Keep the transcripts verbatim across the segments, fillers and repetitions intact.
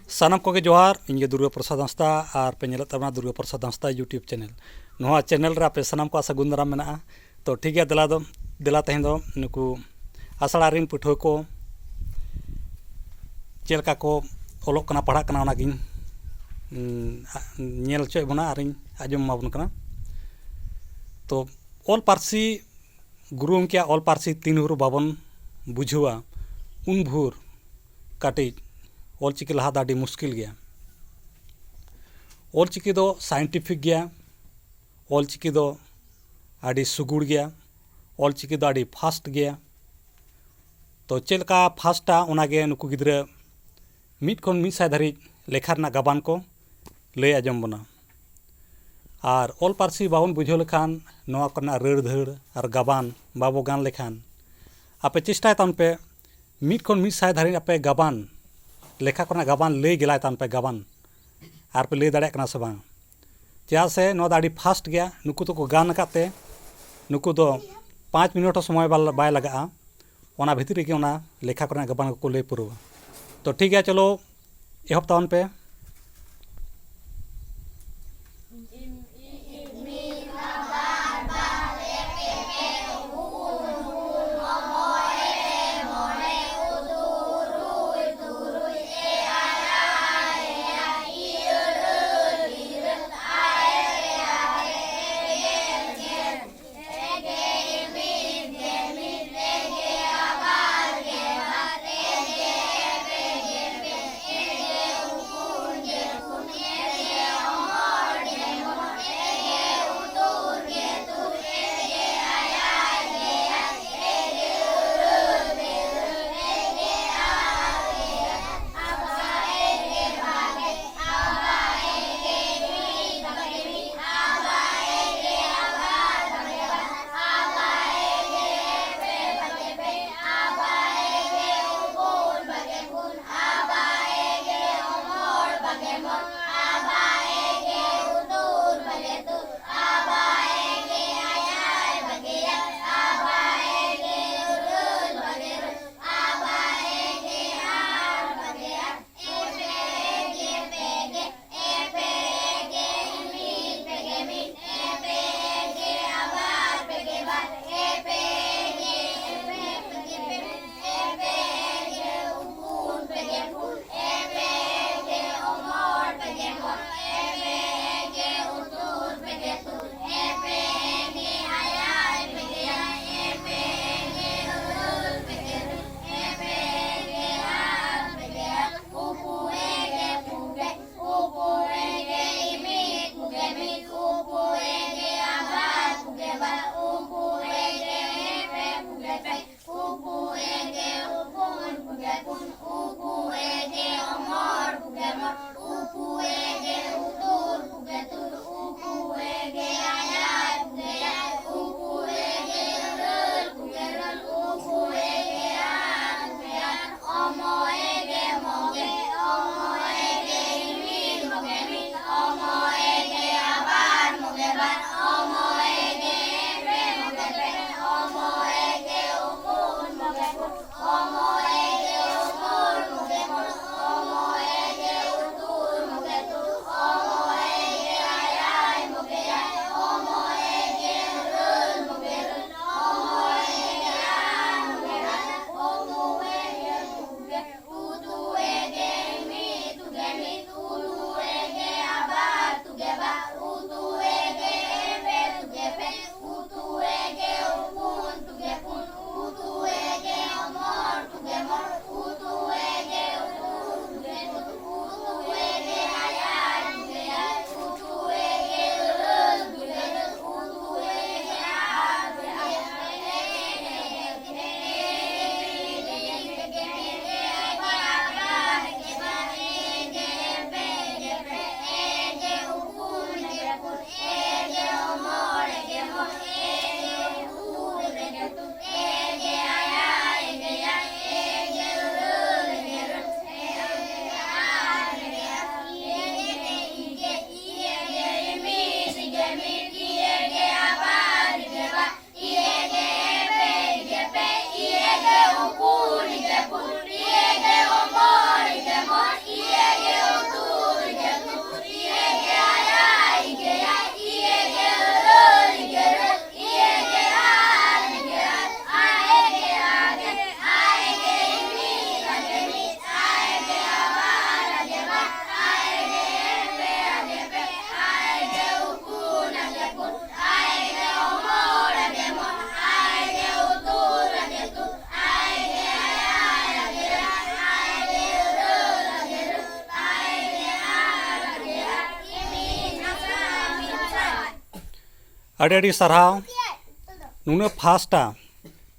ᱥᱟᱱᱟᱢ ᱠᱚᱜᱮ ᱡᱚᱦᱟᱨ᱾ ᱤᱧ ᱜᱮ ᱫᱩᱨᱜᱟᱹ ᱯᱨᱚᱥᱟᱫᱽ ᱦᱟᱸᱥᱫᱟ, ᱟᱨ ᱯᱮ ᱧᱮᱞᱮᱫ ᱛᱟᱵᱚᱱᱟ ᱫᱩᱨᱜᱟᱹ ᱯᱨᱚᱥᱟᱫᱽ ᱦᱟᱸᱥᱫᱟ YouTube ᱪᱮᱱᱮᱞ᱾ ᱱᱚᱣᱟ ᱪᱮᱱᱮᱞ ᱨᱮ ᱟᱯᱮ ᱥᱟᱱᱟᱢ ᱠᱚᱣᱟᱜ ᱥᱟᱹᱜᱩᱱ ᱫᱟᱨᱟᱢ ᱢᱮᱱᱟᱜᱼᱟ᱾ ᱛᱚ ᱴᱷᱤᱠ ᱜᱮᱭᱟ, ᱫᱮᱞᱟ ᱫᱚ, ᱫᱮᱞᱟ ᱛᱮᱦᱮᱧ ᱫᱚ ᱱᱩᱠᱩ ᱟᱥᱲᱟ ᱨᱮᱱ ᱯᱟᱹᱴᱷᱩᱣᱟᱹ ᱠᱚ ᱪᱮᱫ ᱞᱮᱠᱟ ᱠᱚ ᱚᱞᱚᱜ ᱠᱟᱱᱟ, ᱯᱟᱲᱦᱟᱜ ᱠᱟᱱᱟ, ᱚᱱᱟᱜᱤᱧ, ᱩᱸ, ᱧᱮᱞ ᱦᱚᱪᱚᱭᱮᱫ ᱵᱚᱱᱟ ᱟᱨᱤᱧ ᱟᱸᱡᱚᱢ ᱟᱵᱚᱱ ᱠᱟᱱᱟ᱾ ᱛᱚ ᱚᱞ ᱯᱟᱹᱨᱥᱤ, ᱜᱩᱨᱩ ᱜᱚᱢᱠᱮᱭᱟᱜ ᱚᱞ ᱯᱟᱹᱨᱥᱤ ᱛᱤᱱ ᱵᱷᱳᱨ ᱵᱟᱵᱚᱱ ᱵᱩᱡᱷᱟᱹᱣᱟ, ᱩᱱ ᱵᱷᱳᱨ ᱠᱟᱹᱴᱤᱡ ᱚᱞᱪᱤᱠᱤ ᱞᱟᱦᱟ ᱫᱚ ᱟᱹᱰᱤ ᱢᱩᱥᱠᱤᱞ ᱜᱮᱭᱟ᱾ ᱚᱞᱪᱤᱠᱤ ᱫᱚ scientific ᱜᱮᱭᱟ, ᱚᱞᱪᱤᱠᱤ ᱫᱚ ᱟᱹᱰᱤ ᱥᱩᱜᱩᱲ ᱜᱮᱭᱟ, ᱚᱞᱪᱤᱠᱤ ᱫᱚ ᱟᱹᱰᱤ fast ᱜᱮᱭᱟ᱾ ᱛᱚ ᱪᱮᱫ ᱞᱮᱠᱟ fastᱟ, ᱚᱱᱟᱜᱮ ᱱᱩᱠᱩ ᱜᱤᱫᱽᱨᱟᱹ ᱢᱤᱫ ᱠᱷᱚᱱ ᱢᱤᱫ ᱥᱟᱭ ᱫᱷᱟᱹᱨᱤᱡ ᱞᱮᱠᱷᱟ ᱨᱮᱱᱟᱜ ᱜᱟᱵᱟᱱ ᱠᱚ ᱞᱟᱹᱭ ᱟᱸᱡᱚᱢ ᱵᱚᱱᱟ᱾ ᱟᱨ ᱚᱞ ᱯᱟᱹᱨᱥᱤ ᱵᱟᱵᱚᱱ ᱵᱩᱡᱷᱟᱹᱣ ᱞᱮᱠᱷᱟᱱ, ᱱᱚᱣᱟ ᱠᱚᱨᱮᱱᱟᱜ ᱨᱟᱹᱲ ᱫᱷᱟᱹᱲ ᱟᱨ ᱜᱟᱵᱟᱱ ᱵᱟᱵᱚ ᱜᱟᱱ ᱞᱮᱠᱷᱟᱱ, ᱟᱯᱮ ᱪᱮᱥᱴᱟᱭ ᱛᱟᱵᱚᱱ ᱯᱮ ᱢᱤᱫ ᱠᱷᱚᱱ ᱢᱤᱫ ᱥᱟᱭ ᱫᱷᱟᱹᱨᱤᱡ ᱟᱯᱮ ᱜᱟᱵᱟᱱ, ᱞᱮᱠᱷᱟ ᱠᱚᱨᱮᱱᱟᱜ ᱜᱟᱵᱟᱱ ᱞᱟᱹᱭ ᱜᱮᱞᱟᱭ ᱛᱟᱵᱚᱱ ᱯᱮ, ᱜᱟᱵᱟᱱ᱾ ᱟᱨ ᱯᱮ ᱞᱟᱹᱭ ᱫᱟᱲᱮᱭᱟᱜ ᱠᱟᱱᱟ ᱥᱮ ᱵᱟᱝ? ᱪᱮᱫᱟᱜ ᱥᱮ ᱱᱚᱣᱟ ᱫᱚ ᱟᱹᱰᱤ fast ᱜᱮᱭᱟ, ᱱᱩᱠᱩ ᱫᱚᱠᱚ ᱜᱟᱱ ᱟᱠᱟᱫ ᱛᱮ, ᱱᱩᱠᱩ ᱫᱚ ᱯᱟᱸᱪ ᱢᱤᱱᱤᱴ ᱦᱚᱸ ᱥᱚᱢᱚᱭ ᱵᱟᱞ-, ᱵᱟᱭ ᱞᱟᱜᱟᱜᱼᱟ᱾ ᱚᱱᱟ ᱵᱷᱤᱛᱤᱨ ᱨᱮᱜᱮ ᱚᱱᱟ ᱞᱮᱠᱷᱟ ᱠᱚᱨᱮᱱᱟᱜ ᱜᱟᱵᱟᱱ ᱠᱚᱠᱚ ᱞᱟᱹᱭ ᱯᱩᱨᱟᱹᱣᱟ᱾ ᱛᱚ ᱴᱷᱤᱠ ᱜᱮᱭᱟ, ᱪᱚᱞᱚ ᱮᱦᱚᱵ ᱛᱟᱵᱚᱱ ᱯᱮ᱾ ᱟᱹᱰᱤ ᱟᱹᱰᱤ ᱥᱟᱨᱦᱟᱣ᱾ ᱱᱩᱱᱟᱹᱜ ᱯᱷᱟᱥᱴᱟ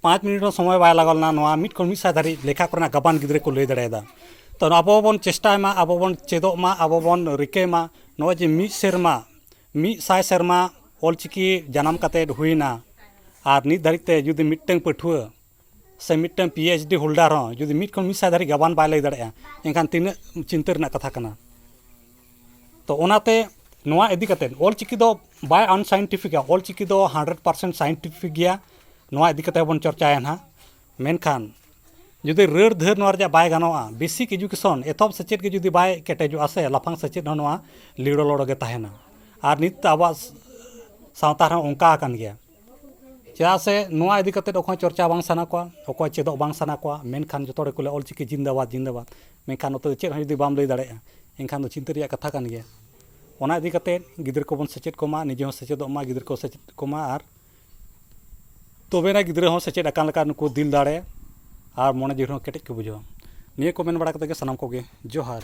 ᱯᱟᱸᱪ ᱢᱤᱱᱤᱴ ᱦᱚᱸ ᱥᱚᱢᱚᱭ ᱵᱟᱭ ᱞᱟᱜᱟᱣ ᱞᱮᱱᱟ, ᱱᱚᱣᱟ ᱢᱤᱫ ᱠᱷᱚᱱ ᱢᱤᱫ ᱥᱟᱭ ᱫᱷᱟᱹᱨᱤᱡ ᱞᱮᱠᱷᱟ ᱠᱚᱨᱮᱱᱟᱜ ᱜᱟᱵᱟᱱ ᱜᱤᱫᱽᱨᱟᱹ ᱠᱚ ᱞᱟᱹᱭ ᱫᱟᱲᱮᱭᱟᱫᱟ᱾ ᱛᱚ ᱟᱵᱚ ᱵᱚᱱ ᱪᱮᱥᱴᱟᱭ ᱢᱟ, ᱟᱵᱚ ᱵᱚᱱ ᱪᱮᱫᱚᱜ ᱢᱟ, ᱟᱵᱚ ᱵᱚᱱ ᱨᱤᱠᱟᱹᱭ ᱢᱟ᱾ ᱱᱚᱜᱼᱚᱭ ᱡᱮ ᱢᱤᱫ ᱥᱮᱨᱢᱟ, ᱢᱤᱫ ᱥᱟᱭ ᱥᱮᱨᱢᱟ ᱚᱞᱪᱤᱠᱤ ᱡᱟᱱᱟᱢ ᱠᱟᱛᱮᱫ ᱦᱩᱭᱱᱟ, ᱟᱨ ᱱᱤᱛ ᱫᱷᱟᱹᱨᱤᱡ ᱛᱮ ᱡᱩᱫᱤ ᱢᱤᱫᱴᱟᱝ ᱯᱟᱹᱴᱷᱩᱣᱟᱹ ᱥᱮ ᱢᱤᱫᱴᱟᱝ ᱯᱤ ᱮᱭᱤᱪ ᱰᱤ ᱦᱳᱞᱰᱟᱨ ᱦᱚᱸ ᱡᱩᱫᱤ ᱢᱤᱫ ᱠᱷᱚᱱ ᱢᱤᱫ ᱥᱟᱭ ᱫᱷᱟᱹᱨᱤᱡ ᱜᱟᱵᱟᱱ ᱵᱟᱭ ᱞᱟᱹᱭ ᱫᱟᱲᱮᱭᱟᱜᱼᱟ, ᱮᱱᱠᱷᱟᱱ ᱛᱤᱱᱟᱹᱜ ᱪᱤᱱᱛᱟᱹ ᱨᱮᱱᱟᱜ ᱠᱟᱛᱷᱟ ᱠᱟᱱᱟ᱾ ᱛᱚ ᱚᱱᱟᱛᱮ ᱱᱚᱣᱟ ᱤᱫᱤ ᱠᱟᱛᱮᱫ ᱚᱞᱪᱤᱠᱤ ᱫᱚ ᱵᱟᱭ ᱟᱱᱥᱟᱭᱮᱱᱴᱤᱯᱷᱤᱠᱟ, ᱚᱞᱪᱤᱠᱤ ᱫᱚ ᱦᱟᱱᱰᱨᱮᱰ ᱯᱟᱨᱥᱮᱱᱴ ᱥᱟᱭᱮᱱᱴᱤᱯᱷᱤᱠ ᱜᱮᱭᱟ᱾ ᱱᱚᱣᱟ ᱤᱫᱤ ᱠᱟᱛᱮᱫ ᱵᱚᱱ ᱪᱚᱨᱪᱟᱭᱟ ᱱᱟᱦᱟᱜ᱾ ᱢᱮᱱᱠᱷᱟᱱ ᱡᱩᱫᱤ ᱨᱟᱹᱲ ᱫᱷᱟᱹᱨ ᱱᱚᱣᱟ ᱨᱮᱭᱟᱜ ᱵᱟᱭ ᱜᱟᱱᱚᱜᱼᱟ, ᱵᱮᱥᱤᱠ ᱮᱡᱩᱠᱮᱥᱚᱱ, ᱮᱛᱚᱦᱚᱵ ᱥᱮᱪᱮᱫ ᱜᱮ ᱡᱩᱫᱤ ᱵᱟᱭ ᱠᱮᱴᱮᱡᱚᱜᱼᱟ ᱥᱮ, ᱞᱟᱯᱷᱟᱝ ᱥᱮᱪᱮᱫ ᱦᱚᱸ ᱱᱚᱣᱟ ᱞᱤᱲᱚ ᱞᱚᱲᱚ ᱜᱮ ᱛᱟᱦᱮᱱᱟ᱾ ᱟᱨ ᱱᱤᱛ ᱟᱵᱚᱣᱟᱜ ᱥᱟᱶᱛᱟ ᱨᱮᱦᱚᱸ ᱚᱱᱠᱟ ᱟᱠᱟᱱ ᱜᱮᱭᱟ᱾ ᱪᱮᱫᱟᱜ ᱥᱮ ᱱᱚᱣᱟ ᱤᱫᱤ ᱠᱟᱛᱮᱫ ᱚᱠᱚᱭ ᱪᱚᱨᱪᱟ ᱵᱟᱝ ᱥᱟᱱᱟ ᱠᱚᱣᱟ, ᱚᱠᱚᱭ ᱪᱮᱫᱚᱜ ᱵᱟᱝ ᱥᱟᱱᱟ ᱠᱚᱣᱟ, ᱢᱮᱱᱠᱷᱟᱱ ᱡᱚᱛᱚ ᱦᱚᱲ ᱜᱮᱠᱚ ᱞᱟᱹᱭᱟ, "ᱚᱞᱪᱤᱠᱤ ᱡᱤᱱᱫᱟᱵᱟᱫᱽ, ᱡᱤᱱᱫᱟᱵᱟᱫᱽ᱾" ᱢᱮᱱᱠᱷᱟᱱ ᱱᱚᱛᱮ ᱫᱚ ᱪᱮᱫ ᱦᱚᱸ ᱡᱩᱫᱤ ᱵᱟᱢ ᱞᱟᱹᱭ ᱫᱟᱲᱮᱭᱟᱜᱼᱟ, ᱮᱱᱠᱷᱟᱱ ᱫᱚ ᱪᱤᱱᱛᱟᱹ ᱨᱮᱭᱟᱜ ᱠᱟᱛᱷᱟ ᱠᱟᱱ ᱜᱮᱭᱟ᱾ ᱚᱱᱟ ᱤᱫᱤ ᱠᱟᱛᱮᱫ ᱜᱤᱫᱽᱨᱟᱹ ᱠᱚᱵᱚᱱ ᱥᱮᱪᱮᱫ ᱠᱚᱢᱟ, ᱱᱤᱡᱮ ᱦᱚᱸ ᱥᱮᱪᱮᱫᱚᱜ ᱢᱟ, ᱜᱤᱫᱽᱨᱟᱹ ᱠᱚ ᱥᱮᱪᱮᱫ ᱠᱚᱢᱟ, ᱟᱨ ᱛᱚᱵᱮᱱᱟ ᱜᱤᱫᱽᱨᱟᱹ ᱦᱚᱸ ᱥᱮᱪᱮᱫ ᱟᱠᱟᱱ ᱞᱮᱠᱟ ᱱᱩᱠᱩ ᱫᱤᱞ ᱫᱟᱲᱮ ᱟᱨ ᱢᱚᱱᱮ ᱡᱤᱣᱤ ᱦᱚᱸ ᱠᱮᱴᱮᱡ ᱠᱚ ᱵᱩᱡᱷᱟᱹᱣᱟ᱾ ᱱᱤᱭᱟᱹ ᱠᱚ ᱢᱮᱱ ᱵᱟᱲᱟ ᱠᱟᱛᱮ ᱜᱮ ᱥᱟᱱᱟᱢ ᱠᱚᱜᱮ ᱡᱚᱦᱟᱨ᱾